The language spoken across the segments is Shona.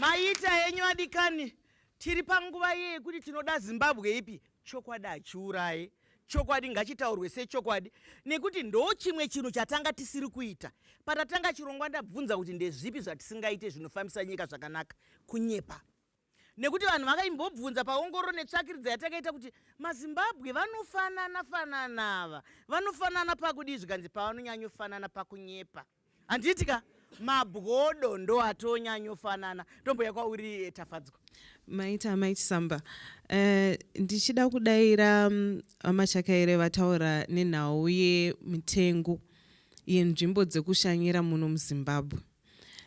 Maita henyu adikani, tiri panguva iye yekuti tinoda Zimbabwe ipi? Chokwadi hachiuraye. Chokwadi ngachitaurwe sechokwadi nekuti ndo chimwe chinhu chatanga tisiri kuita. Patatanga chirongwa ndabvunza kuti ndezvipi zvatisingaite zvinofambisa nyika zvakanaka. Kunyepa. Nekuti vanhu vakaimbobvunza paongororo netsvakiridza yatakaita kuti maZimbabwe vanofanana fanana ava. Vanofanana pakudii zvikanzi pavanonyanyofanana pakunyepa. Handiti ka mabwodo ndo atonyanyofanana. Ndomboya kwauri eh, Tafadzwa. Maita amai Chisamba. Uh, ndichida kudaira mm, VaMachakaire vataura nenhau yemitengo yenzvimbo dzekushanyira muno muZimbabwe.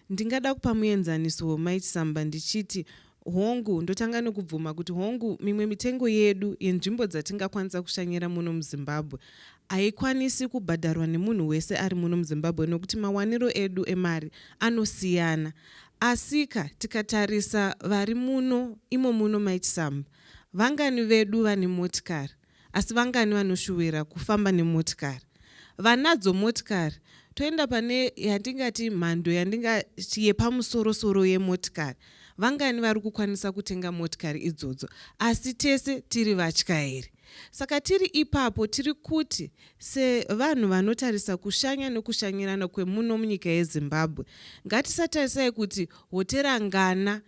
Ndingada kupa muenzaniso Mai Chisamba ndichiti hongu ndotanga nekubvuma kuti hongu mimwe mitengo yedu yenzvimbo dzatingakwanisa kushanyira muno muZimbabwe haikwanisi kubhadharwa nemunhu wese ari muno muZimbabwe nokuti mawaniro edu emari anosiyana. Asika tikatarisa vari muno imo muno Mai Chisamba vangani vedu vane motikari Asi vangani vanoshuwira kufamba nemotikari? Vanadzo motikari. Toenda pane yandingati mhando yandingati yepamusorosoro yemotikari. Vangani vari kukwanisa kutenga motikari idzodzo? Asi tese tiri vatyairi. Saka tiri ipapo tiri kuti sevanhu vanotarisa kushanya nekushanyirana kwemuno munyika yeZimbabwe, ngatisatarisai kuti hotera ngana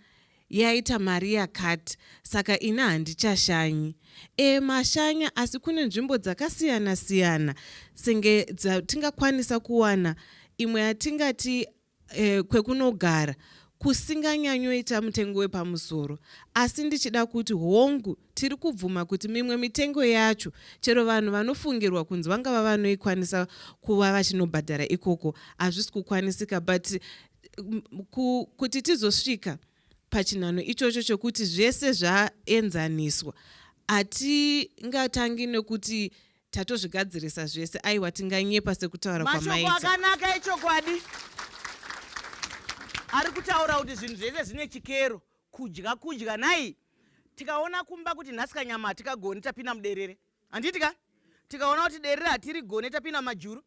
yaita mari yakati saka ini handichashanyi. E, mashanya asi kune nzvimbo dzakasiyana siyana senge dzatingakwanisa kuwana imwe yatingati e, kwekunogara kusinganyanyoita mutengo wepamusoro asi ndichida kuti hongu tiri kubvuma kuti mimwe mitengo yacho chero vanhu vanofungirwa kunzi vangava vanoikwanisa kuva vachinobhadhara ikoko hazvisi kukwanisika but kuti tizosvika pachinhano ichocho chokuti zvese zvaenzaniswa hatingatangi nekuti tatozvigadzirisa zvese aiwa tinganyepa sekutaura kwamaita. Mashoko akanaka echokwadi ari kutaura kuti zvinhu zvese zvine chikero kudya kudya nhai tikaona kumba kuti nhasi kanyama hatikagoni tapinda muderere handiti ka tikaona kuti derere hatirigone tapinda majuru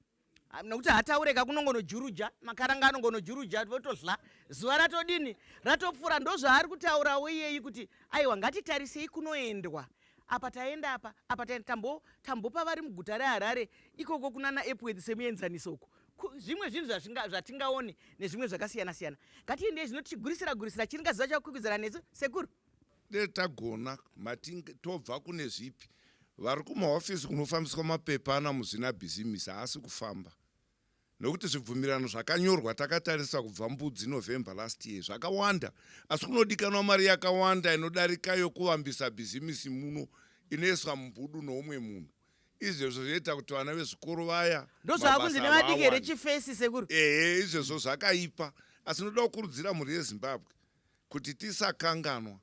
Ah, nokuti hataureka kunongonojuruja makaranga anongonojuruja votohla zuva ratodini ratopfuura ndozvaari kutaurawo iyeyi kuti aiwa ngatitarisei kunoendwa apa taenda apa apa taenda tambo tambopa vari muguta reharare ikoko kunana epworth semuenzaniso uko zvimwe zvinhu zvatingaone nezvimwe zvakasiyana siyana ngatiendei zvino tichigurisira gurisira chiringaziva chakukwikwidzana nesu sekuru Dai tagona mati tobva kune zvipi vari kumahofisi kunofambiswa mapepa ana muzvinabhizimisi haasi kufamba nokuti zvibvumirano zvakanyorwa takatarisa kubva mbudzi November last year zvakawanda asi kunodikanwa mari yakawanda inodarika yokuvambisa bhizimisi muno inoiswa mumbudu noumwe munhu izvezvo zvoita kuti vana vezvikoro vaya ndozvaakunzi nevadiki here chifesi sekuru ehe izvezvo zvakaipa asi ndoda kukurudzira mhuri yezimbabwe Kuti tisakanganwa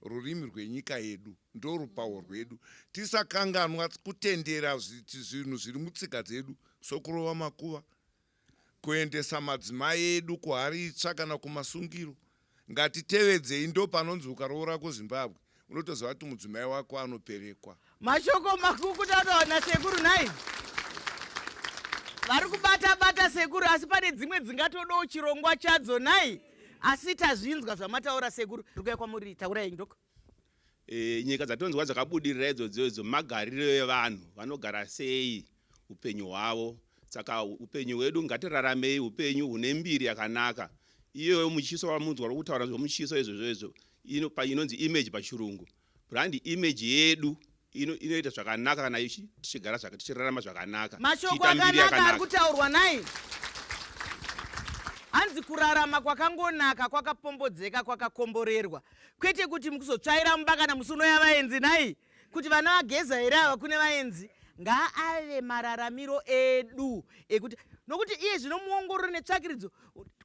rurimi rwenyika yedu, ndorupawo rwedu. Tisakanganwa kutendera zvinhu zviri mutsika dzedu sokurova makuva, kuendesa madzimai edu kuhari itsva kana kumasungiro. Ngatitevedzei ndopanonzi ukaroora kuZimbabwe unotoziva kuti mudzimai wako anoperekwa. Mashoko makukuta ataura nasekuru nhai vari kubata bata sekuru asi pane dzimwe dzingatodawo chirongwa chadzo nhai asi tazvinzwa zvamataura sekuru rikuya kwamuri taurai ndoko E, nyika dzatonzwa dzakabudirira idzodzo idzo magariro evanhu vanogara sei upenyu hwavo saka upenyu hwedu ngatiraramei upenyu hune mbiri yakanaka iyoyo muchiso wamunzwa uri kutaura zvomuchiso izvozvo izvo inonzi image pachirungu brand image yedu inoita zvakanaka kana tichigara tichirarama zvakanaka. Mashoko akanaka ari kutaurwa nhai. Hanzi kurarama kwakangonaka kwakapombodzeka kwakakomborerwa kwete kuti mukuzotsvaira mumba kana musi unouya vaenzi nhai kuti vana vageza here ava kune vaenzi ngaave mararamiro edu ekuti nokuti iye zvino muongororo netsvakiridzo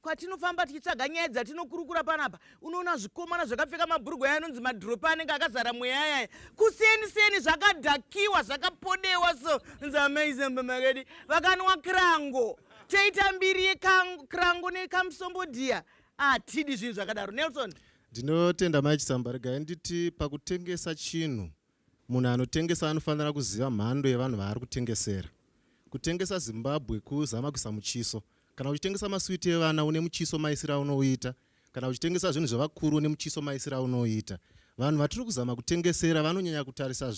kwatinofamba tichitsvaga nyaya dzatinokurukura panapa unoona zvikomana zvakapfeka mabhurugwa aya anonzi madhiropa anenge akazara mweya ayaya kuseni seni zvakadhakiwa zvakapodewa so nzamaizambamakadi vakanwa krango toita mbiri yekrango nekamusombodhiya hatidi zvinhu zvakadaro nelson Ndinotenda Mai Chisamba, regai nditi pakutengesa chinhu munhu anotengesa anofanira kuziva mhando yevanhu vaari kutengesera. Kutengesa Zimbabwe kuzama kuisa muchiso. Kana uchitengesa maswiti evana une muchiso maisiro aunouita. Kana uchitengesa zvinhu zvevakuru nemuchiso maisiro aunoita. Vanhu vatiri kuzama kutengesera vanonyanya kutarisa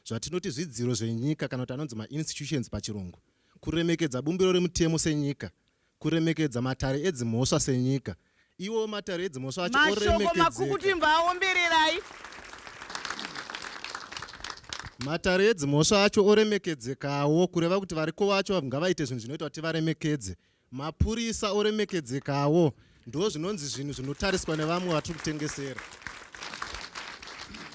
zvatinoti zvidziro zvenyika kana kuti anonzi mainstitutions pachirungu. Kuremekedza bumbiro remutemo senyika, kuremekedza matare edzimhosva senyika. Iwo matare edzimhosva acho Mashoko makukutu oremekedzeka. imva aombererai. Matare edzimhosva acho oremekedzekawo kureva kuti variko vacho ngavaite zvinhu zvinoita kuti tivaremekedze. Mapurisa oremekedzekawo ndo zvinonzi zvinhu zvinotariswa nevamwe vatiri kutengesera.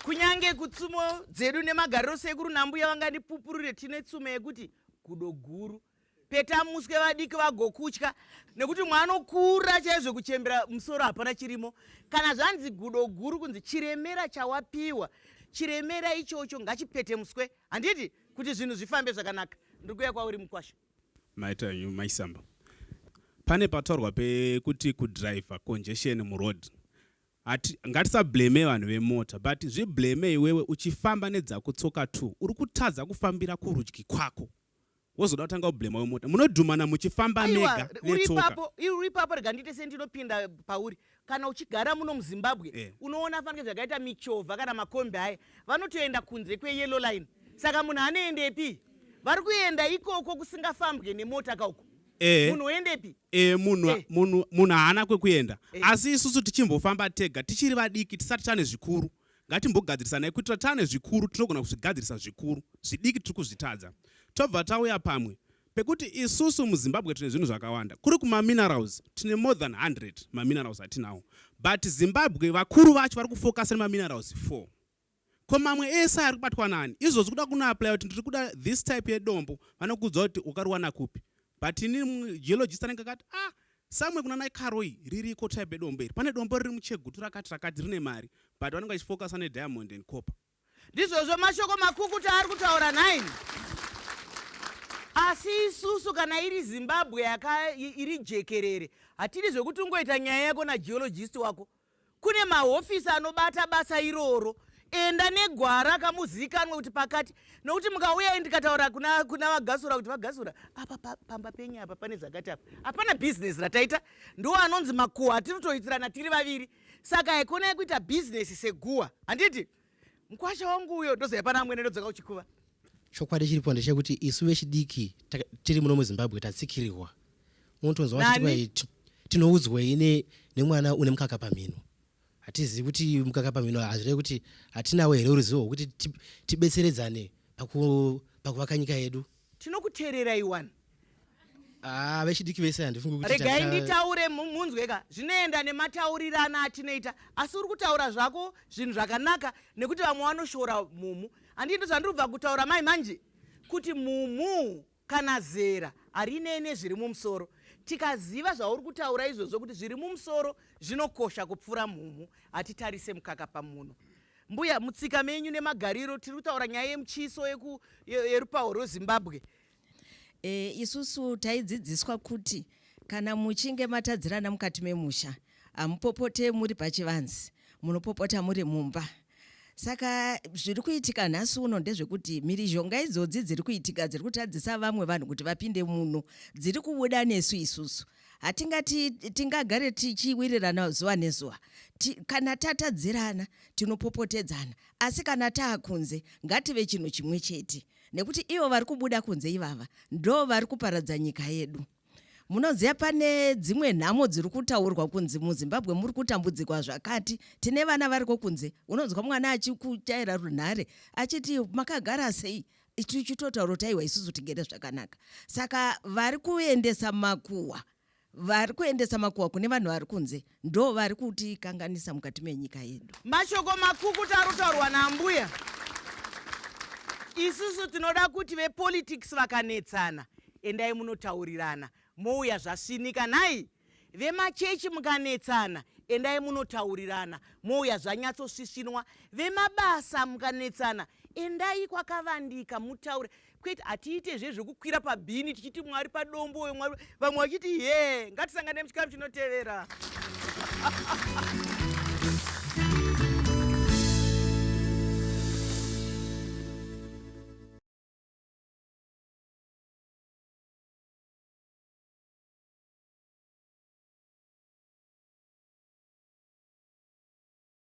Kunyange kutsumo dzedu nemagariro sekuru nambuya vangandipupurire tine tsumo yekuti gudo guru peta muswe vadiki vagokutya nekuti mwanokura chaizvo kuchembera musoro hapana chirimo kana zvanzi gudo guru kunzi chiremera chawapiwa chiremera ichocho ngachipete muswe handiti kuti zvinhu zvifambe zvakanaka ndiri kuuya kwauri mukwasha. Maita henyu maisamba. Pane pataurwa pekuti kudriver congestion muroad. Hati ngatisablame vanhu vemota but zviblame iwewe uchifamba nedzako tsoka two uri kutadza kufambira kurudyi kwako wozoda kutanga kublema wemota munodhumana muchifamba mega netsoka. Uri ipapo rega ndiite sendinopinda pauri kana uchigara muno muzimbabwe eh. Unoona fanike zvakaita michovha kana makombi aya vanotoenda kunze kweyellow line saka munhu anoendepi vari kuenda ikoko kusingafambwe nemota kauko eh. Munhu oendepi eh, munhu eh. Munhu munhu haana kwekuenda eh. Asi isusu tichimbofamba tega tichiri vadiki tisati tane zvikuru ngatimbogadzirisanai kuitira tane zvikuru tinogona kuzvigadzirisa zvikuru zvidiki tiri kuzvitadza tobva tauya pamwe pekuti isusu muzimbabwe tine zvinhu zvakawanda kuri kumaminerals tine more than 100 maminerals atinawo but zimbabwe vakuru vacho vari kufokasa nemaminerals 4 ko mamwe ese ari kubatwa nani izvozvi kuda kunoaplya kuti ndiri kuda this type yedombo vanokuudza kuti ukariwana kupi but ini geologist anenge akati ah samwe kuna naikaroi ririko type yedombo iri pane dombo riri muchegutu rakati rakati rine mari but vanenge vachifocusa nediamond and copper. Ndizvozvo mashoko makukuta ari kutaura nhaimi. Asi isusu kana iri Zimbabwe yaka iri jekerere hatidi zvekuti ungoita nyaya yako nageologist wako. Kune mahofisi anobata basa iroro. Enda negwara kamuzikanwe kuti pakati nokuti mukauya ndikataura kuna kuna vaGasura kuti vaGasura apa pa, pamba penyu apa pane zvakati apa hapana business rataita ndiwo anonzi makuhwa atiri kutoitirana tiri vaviri saka haikona kuita business seguwa handiti mkwasha wangu uyo ndoziva pana amwene ndodzoka kuchikuva. Chokwadi chiripo ndechekuti isu vechidiki tiri muno muZimbabwe tatsikirirwa. Unotonzwa vachiti tinoudzwei nemwana une mukaka pamhino. Hatizivi kuti mukaka pamhino hazvirevi kuti hatinawo here ruzivo rwekuti tibetseredzane pakuvaka nyika yedu. Tinokuteererai wani. Ah, vechidiki vese handifungi kuti regai nditaure munzwe ka zvinoenda nemataurirana atinoita asi uri kutaura zvako zvinhu zvakanaka nekuti vamwe vanoshora mumhu handii ndozvandiri kubva kutaura mai manje kuti mumhu kana zera harinei nezviri mumusoro tikaziva zvauri kutaura izvozvo kuti zviri mumusoro zvinokosha kupfuura mhumhu hatitarise mukaka pamuno mbuya mutsika menyu nemagariro tiri kutaura nyaya yemuchiso yerupawo rwezimbabwe E, isusu taidzidziswa kuti kana muchinge matadzirana mukati memusha hamupopote muri pachivanzi munopopota muri mumba saka zviri kuitika nhasi uno ndezvekuti mhirizhonga idzodzi dziri kuitika dziri kutadzisa vamwe vanhu kuti vapinde muno dziri kubuda nesu isusu hatingati tingagare tichiwirirana zuva nezuva kana tatadzirana tinopopotedzana asi kana taakunze ngative chinhu chimwe chete nekuti ivo vari kubuda kunze ivava ndo vari kuparadza nyika yedu munoziva pane dzimwe nhamo dziri kutaurwa kunzi muzimbabwe muri kutambudzikwa zvakati tine vana variko kunze unonzwa mwana achikuchaira runhare achiti makagara sei tichitotaura kuti aiwa isusu tigere zvakanaka saka vari kuendesa makuhwa Vari kuendesa makuhwa kune vanhu vari kunze ndo vari kutikanganisa mukati menyika yedu. Mashoko makukutu ari kutaurwa naambuya. Isusu tinoda kuti vepolitics vakanetsana endai munotaurirana mouya zvasvinika nhai. Vemachechi mukanetsana endai munotaurirana mouya zvanyatsosvisvinwa. Vemabasa mukanetsana endai kwakavandika mutaure kwete hatiite zve zvekukwira pabhini tichiti mwari padombo uyo mwari vamwe vachiti ye ngatisangane muchikamu chinotevera.